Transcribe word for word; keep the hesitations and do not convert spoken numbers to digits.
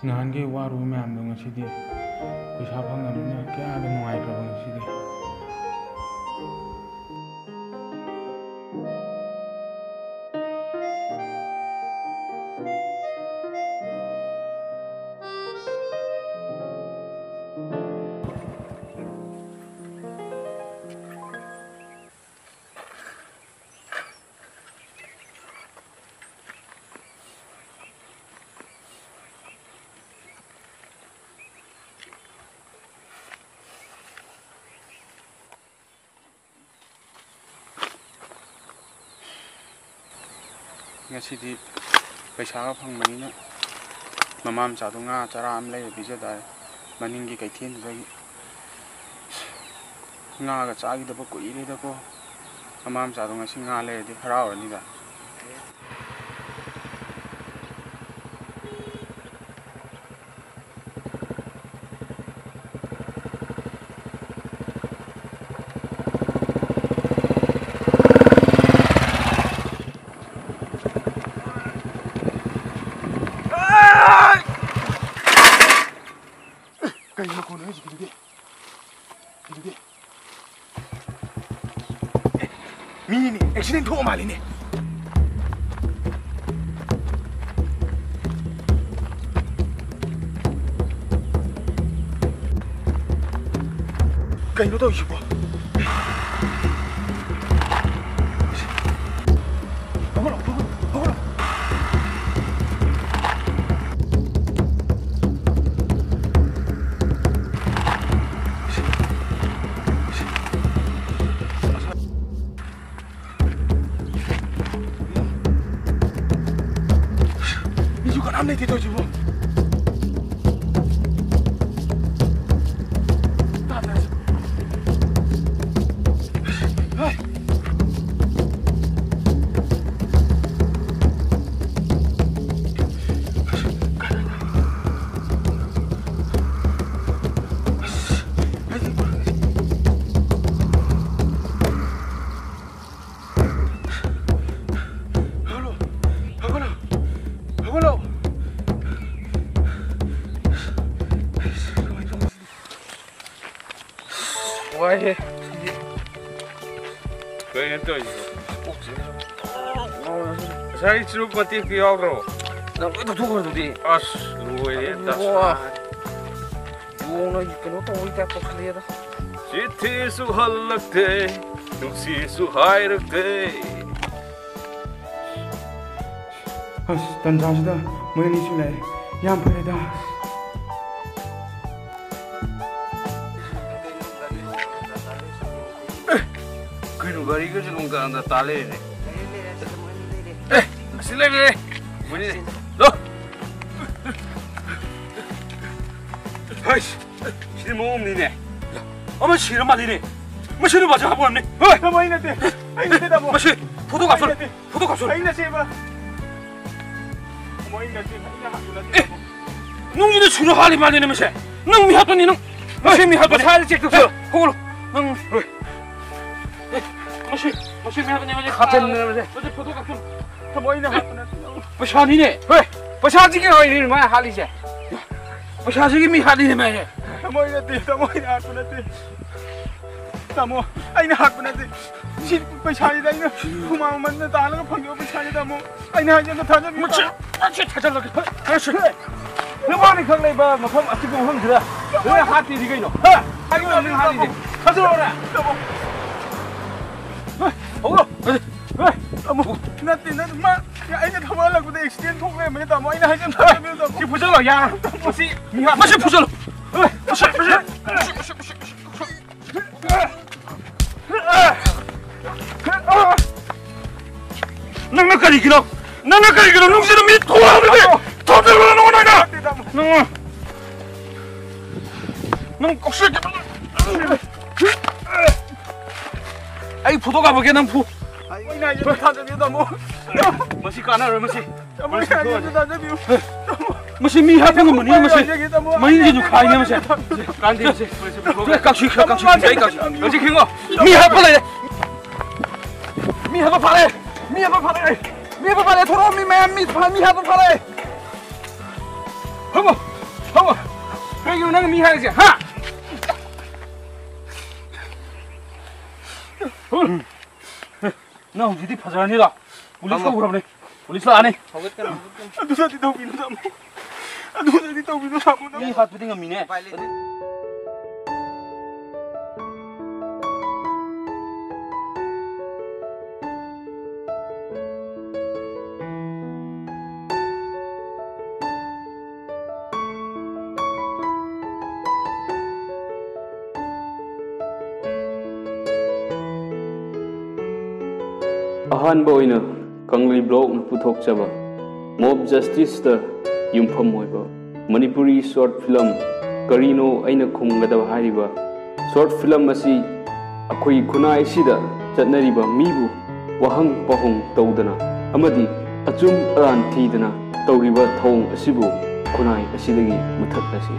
ꯅꯍꯥꯟꯈꯩ ꯋꯥꯔꯨꯕ ꯃꯌꯥꯝꯗꯣ ꯉꯁꯤꯗꯤ ꯄꯩꯁꯥ ꯐꯪꯉꯕꯅꯤꯅ ꯀꯌꯥꯗ ꯅꯨꯡꯉꯥꯏꯈ꯭ꯔꯕ ꯉꯁꯤꯗꯤ꯫ ꯉꯁꯤꯗꯤ ꯄꯩꯁꯥꯒ ꯐꯪꯕꯅꯤꯅ ꯃꯃꯥ ꯃꯆꯥꯗꯣ ꯉꯥ ꯆꯔꯥ ꯑꯃ ꯂꯩꯔ ꯄꯤꯖ ꯇꯥꯔꯦ, ꯃꯅꯤꯡꯒꯤ ꯀꯩꯊꯦꯜꯗꯨꯗꯒꯤ꯫ ꯉꯥꯒ ꯆꯥꯈꯤꯗꯕ ꯀꯨꯏꯔꯦꯗꯀꯣ꯫ ꯃꯃꯥ ꯃꯆꯥꯗꯣ ꯉꯁꯤ ꯉꯥ ꯂꯩꯔꯗꯤ ꯍꯔꯥꯎꯔꯅꯤꯗ꯫ ꯀꯩ ꯃꯈꯣꯟꯅꯣ ꯍꯧꯖꯤꯛꯀꯤꯗꯨꯗꯤ? ꯁꯤꯗꯗꯤ꯫ ꯑꯦ, ꯃꯤꯅꯤꯅꯦ, ꯑꯦꯛꯁꯤꯗꯦꯟ ꯊꯣꯛꯑ ꯃꯥꯜꯂꯤꯅꯦ꯫ ꯀꯩꯅꯣ ꯇꯧꯔꯤꯁꯤꯕꯣ? ꯍꯧꯒꯠꯂꯣ, ꯍꯧꯒꯠꯂꯣ, ꯍꯧꯒꯠꯂꯣ꯫ ꯃꯤꯁꯨ ꯀꯅꯥꯝ ꯂꯩꯇꯦ ꯇꯧꯔꯤꯁꯤꯕꯣ꯫ ꯇꯥꯗ꯭ꯔꯦ꯫ ꯍꯩ꯫ ꯍꯧꯒꯠꯂꯣ! ꯍꯧꯒꯠꯂꯣ! ꯍꯧꯒꯠꯂꯣ! ꯍꯧꯒꯠꯂꯣ! ꯄꯥꯏꯍꯦ꯫ ꯀꯩꯅꯣ ꯇꯧꯔꯤꯁꯤꯕꯣ? ꯀꯣꯛꯁꯤꯅ ꯉꯥꯎꯔꯦ꯫ ꯉꯁꯥꯏ ꯆꯨꯔꯨꯞ ꯃꯇꯦꯛꯇꯨ ꯌꯥꯎꯗ꯭ꯔꯣ? ꯅꯪ ꯂꯣꯏ ꯊꯛꯇꯣꯛꯈ꯭ꯔꯗꯨꯗꯤ꯫ ꯑꯁ, ꯂꯣꯏꯔꯦ, ꯑꯗꯨꯕꯨ ꯗꯁꯥ꯫ ꯌꯣꯡꯅ ꯀꯩꯅꯣ ꯇꯧꯕꯩ ꯇꯥꯏꯞ ꯇꯧꯁꯜꯂꯛꯑꯦꯗ꯫ ꯆꯤꯊꯤꯁꯨ ꯍꯜꯂꯛꯇꯦ, ꯅꯨꯡꯁꯤꯁꯨ ꯍꯥꯏꯔꯛꯇꯦ꯫ ꯑꯁ, ꯇꯟꯖꯥꯁꯤꯗ ꯃꯣꯏ ꯑꯅꯤꯁꯨ ꯂꯥꯛꯑꯦ꯫ ꯌꯥꯝ ꯐꯔꯦꯗ꯫ ꯑꯦ, ꯀꯩꯅꯣ, ꯒꯥꯔꯤꯒꯁꯦ ꯅꯨꯡꯗꯥꯡꯗ ꯇꯥ ꯂꯩꯔꯦꯅꯦ꯫ ꯑꯦ, ꯑꯁꯤ ꯂꯩꯔꯦ꯫ ꯃꯣꯏꯅꯤꯅꯦ꯫ ꯂꯣ꯫ ꯍꯩꯁ, ꯁꯤꯗꯤ ꯃꯑꯣꯡ ꯑꯃꯅꯤꯅꯦ꯫ ꯑꯃ ꯁꯤꯔ ꯃꯥꯜꯂꯤꯅꯦ꯫ ꯃꯁꯤ ꯅꯨꯄꯥꯁꯦ ꯍꯥꯞꯄꯝꯅꯤ꯫ ꯍꯣꯏ꯫ ꯇꯥꯃꯣ, ꯑꯩ ꯅꯠꯇꯦ꯫ ꯑꯩ ꯅꯠꯇꯦ, ꯇꯥꯃꯣ꯫ ꯃꯁꯤ ꯐꯣꯇꯣ ꯀꯥꯞꯁꯜꯂꯨ꯫ ꯑꯩ ꯅꯠꯇꯦ꯫ ꯐꯣꯇꯣ ꯀꯥꯞꯁꯜꯂꯨ꯫ ꯑꯩ ꯅꯠꯇꯦꯕ꯫ ꯇꯥꯃꯣ, ꯑꯩ ꯅꯠꯇꯦ꯫ ꯑꯩꯅ ꯍꯥꯞꯄ ꯅꯠꯇꯦ, ꯑꯦ, ꯇꯥꯃꯣ꯫ ꯅꯨꯡꯒꯤꯗ ꯁꯨꯅ ꯍꯥꯠꯂꯤ ꯃꯥꯜꯂꯤꯅꯦ ꯃꯁꯦ꯫ ꯅꯪ ꯃꯤ ꯍꯥꯠꯄꯅꯤ ꯅꯪ꯫ ꯃꯁꯤ ꯃꯤ ꯍꯥꯠꯄꯅꯤ꯫ ꯃꯁꯥꯗ ꯆꯦꯛ ꯇꯧꯁꯜꯂꯨ꯫ ꯑꯦ, ꯍꯧꯒꯠꯂꯣ꯫ ꯅꯪ, ꯍꯣꯏ꯫ ꯑꯦ, ꯃꯁꯤ, ꯃꯁꯤ ꯃꯤ ꯍꯥꯠꯄꯅꯤ, ꯃꯁꯤ꯫ ꯍꯥꯠꯆꯟꯗꯅ ꯃꯁꯦ꯫ ꯃꯁꯤ ꯐꯣꯇꯣ ꯀꯥꯞꯁꯜꯂꯨ꯫ ꯇꯥꯃꯣ, ꯑꯩꯅ ꯍꯥꯠꯄ ꯅꯠꯇꯦ, ꯇꯥꯃꯣ꯫ ꯄꯩꯁꯥꯅꯤꯅꯦ꯫ ꯍꯣꯏ, ꯄꯩꯁꯥꯁꯤꯒꯤ ꯑꯣꯏꯔꯤꯅꯦ ꯃꯥ ꯍꯥꯠꯂꯤꯁꯦ꯫ ꯄꯩꯁꯥꯁꯤꯒꯤ ꯃꯤ ꯍꯥꯠꯂꯤꯅꯦ ꯃꯥꯁꯦ꯫ ꯇꯥꯃꯣ, ꯑꯩ ꯅꯠꯇꯦ, ꯇꯥꯃꯣ, ꯑꯩꯅ ꯍꯥꯠꯄ ꯅꯠꯇꯦ꯫ ꯇꯥꯃꯣ, ꯑꯩꯅ ꯍꯥꯠꯄ ꯅꯠꯇꯦ꯫ ꯁꯤ ꯄꯩꯁꯥꯁꯤꯗ ꯑꯩꯅ ꯍꯨꯃꯥꯡ ꯃꯃꯟꯗ ꯇꯥꯜꯂꯒ ꯐꯪꯈꯤꯕ ꯄꯩꯁꯥꯅꯤ, ꯇꯥꯃꯣ꯫ ꯑꯩꯅ ꯍꯥꯏꯁꯦ ꯑꯝꯇ ꯊꯥꯖꯕꯤꯌꯨ, ꯃꯁꯤ, ꯇꯥꯃꯣ꯫ ꯃꯁꯤ ꯊꯥꯖꯜꯂꯒꯦ꯫ ꯃꯁꯤ ꯅꯕꯥꯅꯤ ꯈꯛ ꯂꯩꯕ ꯃꯐꯝ ꯑꯆꯤꯛꯄ ꯃꯐꯝꯁꯤꯗ ꯂꯣꯏꯅ ꯍꯥꯠꯇꯦꯗꯤ ꯀꯩꯅꯣ? ꯍꯥ? ꯍꯥꯏꯌꯨ, ꯅꯪ ꯍꯥꯠꯂꯤꯁꯦ꯫ ꯊꯥꯖꯜꯂꯛꯑꯣꯔꯥ? ꯇꯥꯃꯣ꯫ ꯍꯣꯏ, ꯍꯧꯔꯣ꯫ ꯍꯣꯏ꯫ ꯇꯥꯃꯣ, ꯅꯠꯇꯦ, ꯅꯠꯇꯦ, ꯃꯥ, ꯑꯩꯅ ꯊꯕꯛ ꯍꯜꯂꯛꯄꯗ ꯑꯦꯛꯁꯤꯗꯦꯟ ꯊꯣꯛ ꯂꯩꯔꯝꯃꯦ, ꯇꯥꯃꯣ꯫ ꯑꯩꯅ ꯍꯥꯏꯖꯟ ꯊꯥꯖꯕꯤꯌꯨ, ꯇꯥꯃꯣ꯫ ꯁꯤ ꯐꯨꯖꯜꯂꯣ, ꯌꯥꯔꯣꯏ꯫ ꯃꯁꯤ ꯃꯤ ꯍꯥꯠ-, ꯃꯁꯤ ꯐꯨꯖꯜꯂꯣ꯫ ꯃꯁꯤ, ꯃꯁꯤ, ꯃꯁꯤ, ꯃꯁꯤ, ꯃꯁꯤ, ꯃꯁꯤ꯫ ꯅꯪꯅ ꯀꯔꯤꯒꯤꯅꯣ? ꯅꯪꯅ ꯀꯔꯤꯒꯤꯅꯣ? ꯅꯨꯡꯁꯤꯅ ꯃꯤ ꯊꯣꯛꯂꯛꯑꯕꯗꯤ ꯊꯣꯛꯇ꯭ꯔꯤꯕ꯭ꯔꯣ ꯅꯉꯣꯟꯗ ꯑꯩꯅ? ꯅꯪ, ꯅꯪ ꯀꯧꯁꯤꯜꯂꯛꯀꯦ꯫ ꯑꯩ ꯐꯣꯇꯣ ꯀꯥꯞꯄꯛꯀꯦ, ꯅꯪ ꯐꯨ꯫ ꯑꯩꯅ ꯍꯥꯏꯁꯦ ꯊꯥꯖꯕꯤꯌꯨ, ꯇꯥꯃꯣ꯫ ꯃꯁꯤ ꯀꯥꯟꯅꯔꯣꯏ, ꯃꯁꯤ꯫ ꯇꯥꯃꯣ, ꯑꯩꯅ ꯍꯥꯏꯁꯦ ꯊꯥꯖꯕꯤꯌꯨ꯫ ꯃꯁꯤ ꯃꯤ ꯍꯥꯠꯄ ꯉꯝꯕꯅꯤ, ꯃꯁꯤ꯫ ꯇꯥꯃꯣ, ꯃꯌꯨꯝꯁꯤꯁꯨ ꯈꯥꯏꯅꯦ, ꯃꯁꯤ꯫ ꯀꯥꯟꯗꯦ, ꯃꯁꯤ꯫ ꯀꯥꯛꯁꯤ, ꯀꯥꯛꯁꯤ, ꯀꯥꯛꯁꯤ, ꯀꯥꯛꯁꯤ, ꯀꯥꯛꯁꯤ꯫ ꯃꯤ ꯍꯥꯠꯄ ꯂꯩꯔꯦ꯫ ꯃꯤ ꯍꯥꯠꯄ ꯐꯥꯔꯦ꯫ ꯃꯤ ꯍꯥꯠꯄ ꯐꯥꯔꯦ꯫ ꯃꯤ ꯍꯥꯠꯄ ꯐꯥꯔꯦ꯫ ꯊꯣꯔꯛꯑꯣ, ꯃꯤ ꯃꯌꯥꯝ ꯃꯤ ꯐꯥ-, ꯃꯤ ꯍꯥꯠꯄ ꯐꯥꯔꯦ꯫ ꯐꯝꯃꯣ, ꯐꯝꯃꯣ꯫ ꯀꯩꯒꯤꯅꯣ ꯅꯪ ꯃꯤ ꯍꯥꯏꯔꯤꯁꯦ, ꯍꯥ? ꯅꯪ ꯍꯧꯖꯤꯛꯇꯤ ꯐꯖꯔꯅꯤꯗꯣ꯫ ꯄꯨꯂꯤꯁ ꯐꯝꯃꯣ꯫ ꯀꯧꯈ꯭ꯔꯕꯅꯦ꯫ ꯄꯨꯂꯤꯁ ꯂꯥꯛꯑꯅꯤ꯫ ꯍꯧꯒꯠꯀꯅꯨ, ꯍꯧꯒꯠꯀꯅꯨ꯫ ꯑꯗꯨꯗꯗꯤ ꯇꯧꯕꯤꯅꯨ, ꯇꯥꯃꯣ꯫ ꯑꯗꯨꯗꯗꯤ ꯇꯧꯕꯤꯅꯨ, ꯇꯥꯃꯣ, ꯅꯪ꯫ ꯃꯤ ꯍꯥꯠꯄꯗꯤ ꯉꯝꯃꯤꯅꯦ꯫ ꯎꯄꯥꯏ ꯂꯩꯇꯦ꯫ ꯑꯍꯥꯟꯕ ꯑꯣꯏꯅ ꯀꯪꯂꯩ ꯕ꯭ꯂꯣꯛꯅ ꯄꯨꯊꯣꯛꯆꯕ ꯃꯣꯕ ꯖꯁꯇꯤꯁꯇ ꯌꯨꯝꯐꯝ ꯑꯣꯏꯕ ꯃꯅꯤꯄꯨꯔꯤ ꯁꯣꯔꯠ ꯐꯤꯂꯝ ꯀꯔꯤꯅꯣ ꯑꯩꯅ ꯈꯨꯝꯒꯗꯕ ꯍꯥꯏꯔꯤꯕ ꯁꯣꯔꯠ ꯐꯤꯂꯝ ꯑꯁꯤ ꯑꯩꯈꯣꯏ ꯈꯨꯟꯅꯥꯏ ꯑꯁꯤꯗ ꯆꯠꯅꯔꯤꯕ ꯃꯤꯕꯨ ꯋꯥꯍꯪ ꯄꯥꯎꯍꯪ ꯇꯧꯗꯅ ꯑꯃꯗꯤ ꯑꯆꯨꯝ ꯑꯔꯥꯟ ꯊꯤꯗꯅ ꯇꯧꯔꯤꯕ ꯊꯧꯑꯣꯡ ꯑꯁꯤꯕꯨ ꯈꯨꯟꯅꯥꯏ ꯑꯁꯤꯗꯒꯤ ꯃꯨꯊꯠꯂꯁꯤ꯫